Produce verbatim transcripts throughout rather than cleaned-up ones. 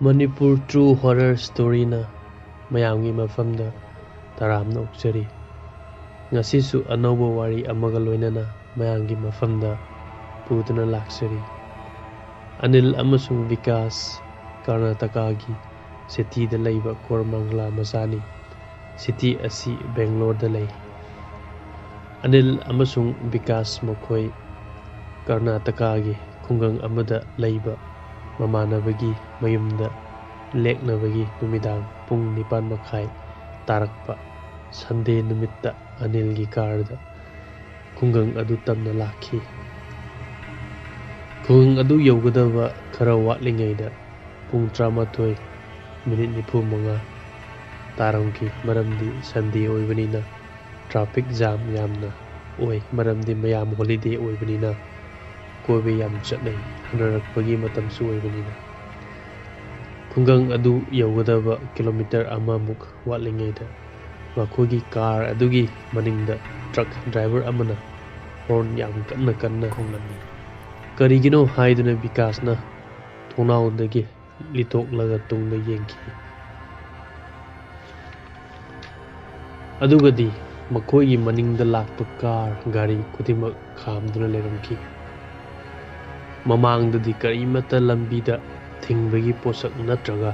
Manipur True Horror Storyꯅ ꯃꯌꯥꯝꯒꯤ ꯃꯐꯝꯗ ꯇꯔꯥꯝꯅ ꯑꯣꯛꯆꯔꯤ꯫ ꯉꯁꯤꯁꯨ ꯑꯅꯧꯕ ꯋꯥꯔꯤ ꯑꯃꯒ ꯂꯣꯏꯅꯅ ꯃꯌꯥꯝꯒꯤ ꯃꯐꯝꯗ ꯄꯨꯗꯨꯅ ꯂꯥꯛꯆꯔꯤ꯫ ꯑꯅꯤꯜ ꯑꯃꯁꯨꯡ ꯕꯤꯀꯥꯁ ꯀꯔꯅꯥꯇꯀꯥꯒꯤ ꯁꯤꯇꯤꯗ ꯂꯩꯕ ꯀꯣꯔꯃꯪꯒꯂꯥ ꯃꯆꯥꯅꯤ꯫ ꯁꯤꯇꯤ ꯑꯁꯤ ꯕꯦꯡꯒ꯭ꯂꯣꯔꯗ ꯂꯩ꯫ ꯑꯅꯤꯜ ꯑꯃꯁꯨꯡ ꯕꯤꯀꯥꯁ ꯃꯈꯣꯏ ꯀꯔꯅꯥꯇꯀꯥꯒꯤ ꯈꯨꯡꯒꯪ ꯑꯃꯗ ꯂꯩꯕ ꯃꯃꯥꯟꯅꯕꯒꯤ ꯃꯌꯨꯝꯗ ꯂꯦꯛꯅꯕꯒꯤ ꯅꯨꯃꯤꯗꯥꯡ ꯄꯨꯡ ꯅꯤꯄꯥꯟ ꯃꯈꯥꯏ ꯇꯥꯔꯛꯄ ꯁꯟꯗꯦ ꯅꯨꯃꯤꯠꯇ ꯑꯅꯤꯜꯒꯤ ꯀꯥꯔꯗ ꯈꯨꯡꯒꯪ ꯑꯗꯨ ꯇꯝꯅ ꯂꯥꯛꯈꯤ꯫ ꯈꯨꯡꯒꯪ ꯑꯗꯨ ꯌꯧꯒꯗꯕ ꯈꯔ ꯋꯥꯠꯂꯤꯉꯩꯗ ꯄꯨꯡ ꯇꯔꯥꯃꯥꯊꯣꯏ ꯃꯤꯅꯤꯠ ꯅꯤꯐꯨ ꯃꯉꯥ ꯇꯥꯔꯝꯈꯤ, ꯃꯔꯝꯗꯤ ꯁꯟꯗꯦ ꯑꯣꯏꯕꯅꯤꯅ ꯇ꯭ꯔꯥꯐꯤꯛ ꯖꯥꯝ ꯌꯥꯝꯅ ꯑꯣꯏ, ꯃꯔꯝꯗꯤ ꯃꯌꯥꯝ ꯍꯣꯂꯤꯗꯦ ꯑꯣꯏꯕꯅꯤꯅ ꯀꯣꯏꯕ ꯌꯥꯝ ꯆꯠꯅꯩ, ꯍꯟꯅꯔꯛꯄꯒꯤ ꯃꯇꯝꯁꯨ ꯑꯣꯏꯕꯅꯤꯅ꯫ ꯈꯨꯡꯒꯪ ꯑꯗꯨ ꯌꯧꯒꯗꯕ ꯀꯤꯂꯣꯃꯤꯇꯔ ꯑꯃꯃꯨꯛ ꯋꯥꯠꯂꯤꯉꯩꯗ ꯃꯈꯣꯏꯒꯤ ꯀꯥꯔ ꯑꯗꯨꯒꯤ ꯃꯅꯤꯡꯗ ꯇ꯭ꯔꯛ ꯗ꯭ꯔꯥꯏꯚꯔ ꯑꯃꯅ ꯍꯣꯔꯟ ꯌꯥꯝ ꯀꯟꯅ ꯀꯟꯅ ꯈꯣꯡꯂꯝꯃꯤ꯫ ꯀꯔꯤꯒꯤꯅꯣ ꯍꯥꯏꯗꯨꯅ ꯕꯤꯀꯥꯁꯅ ꯊꯣꯡꯅꯥꯎꯗꯒꯤ ꯂꯤꯊꯣꯛꯂꯒ ꯇꯨꯡꯗ ꯌꯦꯡꯈꯤ꯫ ꯑꯗꯨꯒꯗꯤ ꯃꯈꯣꯏꯒꯤ ꯃꯅꯤꯡꯗ ꯂꯥꯛꯄ ꯀꯥꯔ, ꯒꯥꯔꯤ ꯈꯨꯗꯤꯡꯃꯛ ꯈꯥꯝꯗꯨꯅ ꯂꯩꯔꯝꯈꯤ꯫ ꯃꯃꯥꯡꯗꯗꯤ ꯀꯔꯤꯃꯠꯇ ꯂꯝꯕꯤꯗ ꯊꯤꯡꯕꯒꯤ ꯄꯣꯠꯁꯛ ꯅꯠꯇ꯭ꯔꯒ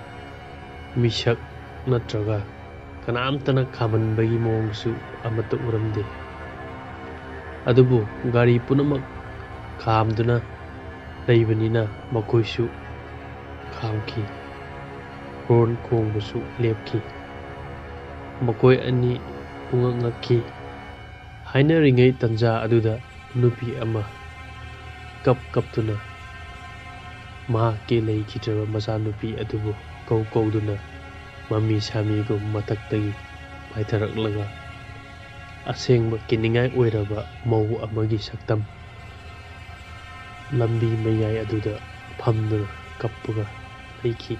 ꯃꯤꯁꯛ ꯅꯠꯇ꯭ꯔꯒ ꯀꯅꯥꯝꯇꯅ ꯈꯥꯝꯍꯟꯕꯒꯤ ꯃꯑꯣꯡꯁꯨ ꯑꯃꯠꯇ ꯎꯔꯝꯗꯦ꯫ ꯑꯗꯨꯕꯨ ꯒꯥꯔꯤ ꯄꯨꯝꯅꯃꯛ ꯈꯥꯝꯗꯨꯅ ꯂꯩꯕꯅꯤꯅ ꯃꯈꯣꯏꯁꯨ ꯈꯥꯝꯈꯤ꯫ ꯍꯣꯔꯟ ꯈꯣꯡꯕꯁꯨ ꯂꯦꯞꯈꯤ꯫ ꯃꯈꯣꯏ ꯑꯅꯤ ꯄꯨꯡꯉꯛ ꯉꯛꯈꯤ꯫ ꯍꯥꯏꯅꯔꯤꯉꯩ ꯇꯟꯖꯥ ꯑꯗꯨꯗ ꯅꯨꯄꯤ ꯑꯃ ꯀꯞ ꯀꯞꯇꯨꯅ ꯃꯍꯥꯛꯀꯤ ꯂꯩꯈꯤꯗ꯭ꯔꯕ ꯃꯆꯥꯅꯨꯄꯤ ꯑꯗꯨꯕꯨ ꯀꯧ ꯀꯧꯗꯨꯅ ꯃꯃꯤ ꯁꯥꯃꯤꯒꯨꯝ ꯃꯊꯛꯇꯒꯤ ꯄꯥꯏꯊꯔꯛꯂꯒ ꯑꯁꯦꯡꯕ ꯀꯤꯅꯤꯡꯉꯥꯏ ꯑꯣꯏꯔꯕ ꯃꯧ ꯑꯃꯒꯤ ꯁꯛꯇꯝ ꯂꯝꯕꯤ ꯃꯌꯥꯏ ꯑꯗꯨꯗ ꯐꯝꯗꯨꯅ ꯀꯞꯄꯒ ꯂꯩꯈꯤ꯫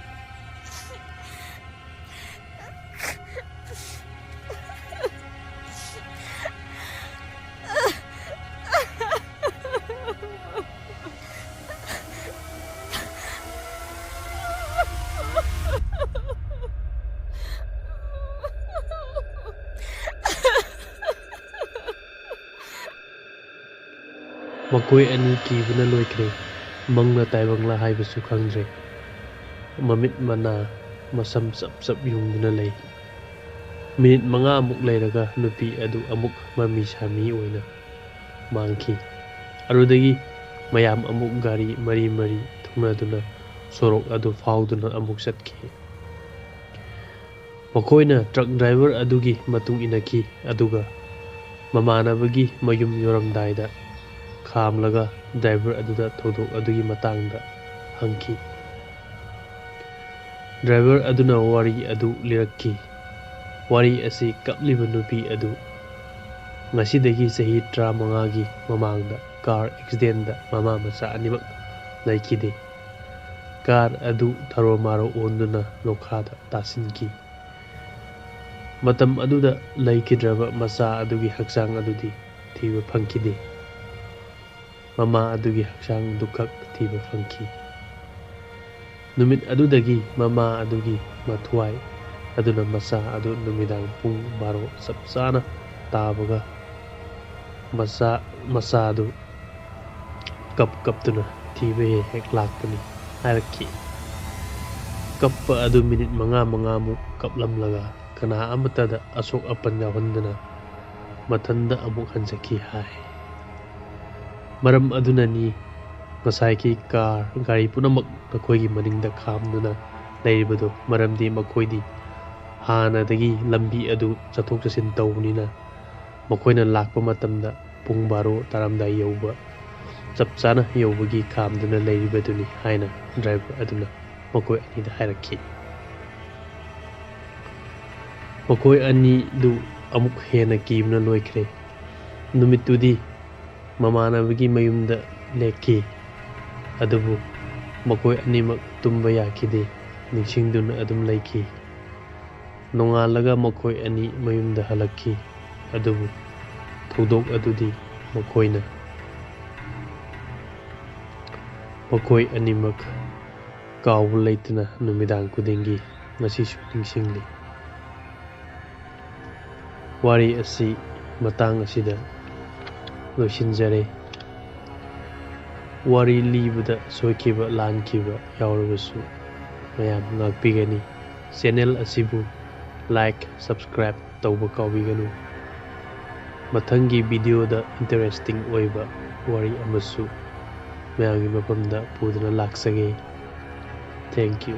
ꯃꯈꯣꯏ ꯑꯅꯤ ꯀꯤꯕꯅ ꯂꯣꯏꯈ꯭ꯔꯦ꯫ ꯃꯪꯂꯥ ꯇꯥꯏꯕꯪꯂꯥ ꯍꯥꯏꯕꯁꯨ ꯈꯪꯗ꯭ꯔꯦ꯫ ꯃꯃꯤꯠ ꯃꯅꯥ, ꯃꯁꯝ ꯆꯞ ꯆꯞ ꯌꯨꯡꯗꯨꯅ ꯂꯩ꯫ ꯃꯤꯅꯤꯠ ꯃꯉꯥꯃꯨꯛ ꯂꯩꯔꯒ ꯅꯨꯄꯤ ꯑꯗꯨ ꯑꯃꯨꯛ ꯃꯃꯤ ꯁꯥꯃꯤ ꯑꯣꯏꯅ ꯃꯥꯡꯈꯤ꯫ ꯑꯗꯨꯗꯒꯤ ꯃꯌꯥꯝ ꯑꯃꯨꯛ ꯒꯥꯔꯤ ꯃꯔꯤ ꯃꯔꯤ ꯊꯧꯅꯗꯨꯅ ꯁꯣꯔꯣꯛ ꯑꯗꯨ ꯐꯥꯎꯗꯨꯅ ꯑꯃꯨꯛ ꯆꯠꯈꯤ꯫ ꯃꯈꯣꯏꯅ ꯇ꯭ꯔꯛ ꯗ꯭ꯔꯥꯏꯚꯔ ꯑꯗꯨꯒꯤ ꯃꯇꯨꯡ ꯏꯟꯅꯈꯤ, ꯑꯗꯨꯒ ꯃꯃꯥꯟꯅꯕꯒꯤ ꯃꯌꯨꯝ ꯌꯧꯔꯝꯗꯥꯏꯗ ꯈꯥꯝꯂꯒ ꯗ꯭ꯔꯥꯏꯚꯔ ꯑꯗꯨꯗ ꯊꯧꯗꯣꯛ ꯑꯗꯨꯒꯤ ꯃꯇꯥꯡꯗ ꯍꯪꯈꯤ꯫ ꯗ꯭ꯔꯥꯏꯚꯔ ꯑꯗꯨꯅ ꯋꯥꯔꯤ ꯑꯗꯨ ꯂꯤꯔꯛꯈꯤ꯫ ꯋꯥꯔꯤ ꯑꯁꯤ ꯀꯞꯂꯤꯕ ꯅꯨꯄꯤ ꯑꯗꯨ ꯉꯁꯤꯗꯒꯤ ꯆꯍꯤ ꯇꯔꯥꯃꯉꯥꯒꯤ ꯃꯃꯥꯡꯗ ꯀꯥꯔ ꯑꯦꯛꯁꯤꯗꯦꯟꯗ ꯃꯃꯥ ꯃꯆꯥ ꯑꯅꯤꯃꯛ ꯂꯩꯈꯤꯗꯦ꯫ ꯀꯥꯔ ꯑꯗꯨ ꯊꯔꯣ ꯃꯥꯔꯣ ꯑꯣꯟꯗꯨꯅ ꯂꯣꯈꯥꯗ ꯇꯥꯁꯤꯟꯈꯤ꯫ ꯃꯇꯝ ꯑꯗꯨꯗ ꯂꯩꯈꯤꯗ꯭ꯔꯕ ꯃꯆꯥ ꯑꯗꯨꯒꯤ ꯍꯛꯆꯥꯡ ꯑꯗꯨꯗꯤ ꯊꯤꯕ ꯐꯪꯈꯤꯗꯦ꯫ ꯃꯃꯥ ꯑꯗꯨꯒꯤ ꯍꯛꯆꯥꯡꯗꯨꯈꯛ ꯊꯤꯕ ꯐꯪꯈꯤ꯫ ꯅꯨꯃꯤꯠ ꯑꯗꯨꯗꯒꯤ ꯃꯃꯥ ꯑꯗꯨꯒꯤ ꯃꯊ꯭ꯋꯥꯏ ꯑꯗꯨꯅ ꯃꯆꯥ ꯑꯗꯨ ꯅꯨꯃꯤꯗꯥꯡ ꯄꯨꯡ ꯕꯥꯔꯣ ꯆꯞ ꯆꯥꯅ ꯇꯥꯕꯒ ꯃꯆꯥ, ꯃꯆꯥ ꯑꯗꯨ ꯀꯞ ꯀꯞꯇꯨꯅ ꯊꯤꯕ ꯍꯦꯛ ꯍꯦꯛ ꯂꯥꯛꯄꯅꯤ ꯍꯥꯏꯔꯛꯈꯤ꯫ ꯀꯞꯄ ꯑꯗꯨ ꯃꯤꯅꯤꯠ ꯃꯉꯥ ꯃꯉꯥꯃꯨꯛ ꯀꯞꯂꯝꯂꯒ ꯀꯅꯥ ꯑꯃꯠꯇꯗ ꯑꯁꯣꯛ ꯑꯄꯟ ꯌꯥꯎꯍꯟꯗꯅ ꯃꯊꯟꯗ ꯑꯃꯨꯛ ꯍꯟꯖꯈꯤ ꯍꯥꯏ꯫ ꯃꯔꯝ ꯑꯗꯨꯅꯅꯤ ꯉꯁꯥꯏꯒꯤ ꯀꯥꯔ, ꯒꯥꯔꯤ ꯄꯨꯝꯅꯃꯛ ꯃꯈꯣꯏꯒꯤ ꯃꯅꯤꯡꯗ ꯈꯥꯝꯗꯨꯅ ꯂꯩꯔꯤꯕꯗꯨ, ꯃꯔꯝꯗꯤ ꯃꯈꯣꯏꯗꯤ ꯍꯥꯟꯅꯗꯒꯤ ꯂꯝꯕꯤ ꯑꯗꯨ ꯆꯠꯊꯣꯛ ꯆꯠꯁꯤꯟ ꯇꯧꯕꯅꯤꯅ, ꯃꯈꯣꯏꯅ ꯂꯥꯛꯄ ꯃꯇꯝꯗ ꯄꯨꯡ ꯕꯥꯔꯣ ꯇꯥꯔꯝꯗꯥꯏ ꯌꯧꯕ, ꯆꯞ ꯆꯥꯅ ꯌꯧꯕꯒꯤ ꯈꯥꯝꯗꯨꯅ ꯂꯩꯔꯤꯕꯗꯨꯅꯤ ꯍꯥꯏꯅ ꯗ꯭ꯔꯥꯏꯚꯔ ꯑꯗꯨꯅ ꯃꯈꯣꯏ ꯑꯅꯤꯗ ꯍꯥꯏꯔꯛꯈꯤ꯫ ꯃꯈꯣꯏ ꯑꯅꯤꯗꯨ ꯑꯃꯨꯛ ꯍꯦꯟꯅ ꯀꯤꯕꯅ ꯂꯣꯏꯈ꯭ꯔꯦ꯫ ꯅꯨꯃꯤꯠꯇꯨꯗꯤ ꯃꯃꯥꯟꯅꯕꯒꯤ ꯃꯌꯨꯝꯗ ꯂꯦꯛꯈꯤ, ꯑꯗꯨꯕꯨ ꯃꯈꯣꯏ ꯑꯅꯤꯃꯛ ꯇꯨꯝꯕ ꯌꯥꯈꯤꯗꯦ, ꯅꯤꯡꯁꯤꯡꯗꯨꯅ ꯑꯗꯨꯝ ꯂꯩꯈꯤ꯫ ꯅꯣꯡꯉꯥꯜꯂꯒ ꯃꯈꯣꯏ ꯑꯅꯤ ꯃꯌꯨꯝꯗ ꯍꯜꯂꯛꯈꯤ, ꯑꯗꯨꯕꯨ ꯊꯧꯗꯣꯛ ꯑꯗꯨꯗꯤ ꯃꯈꯣꯏꯅ, ꯃꯈꯣꯏ ꯑꯅꯤꯃꯛ ꯀꯥꯎꯕ ꯂꯩꯇꯅ ꯅꯨꯃꯤꯗꯥꯡ ꯈꯨꯗꯤꯡꯒꯤ ꯉꯁꯤꯁꯨ ꯅꯤꯡꯁꯤꯡꯂꯤ꯫ ꯋꯥꯔꯤ ꯑꯁꯤ ꯃꯇꯥꯡ ꯑꯁꯤꯗ ꯂꯣꯏꯁꯤꯟꯖꯔꯦ꯫ ꯋꯥꯔꯤ ꯂꯤꯕꯗ ꯁꯣꯏꯈꯤꯕ ꯂꯥꯟꯈꯤꯕ ꯌꯥꯎꯔꯕꯁꯨ ꯃꯌꯥꯝ ꯉꯥꯛꯄꯤꯒꯅꯤ꯫ ꯆꯦꯅꯦꯜ ꯑꯁꯤꯕꯨ ꯂꯥꯏꯛ, ꯁꯕꯁꯀ꯭ꯔꯥꯏꯕ ꯇꯧꯕ ꯀꯥꯎꯕꯤꯒꯅꯨ꯫ ꯃꯊꯪꯒꯤ ꯚꯤꯗꯤꯑꯣꯗ ꯏꯟꯇꯔꯦꯁꯇꯤꯡ ꯑꯣꯏꯕ ꯋꯥꯔꯤ ꯑꯃꯁꯨ ꯃꯌꯥꯝꯒꯤ ꯃꯐꯝꯗ ꯄꯨꯗꯨꯅ ꯂꯥꯛꯆꯒꯦ꯫ Thank you꯫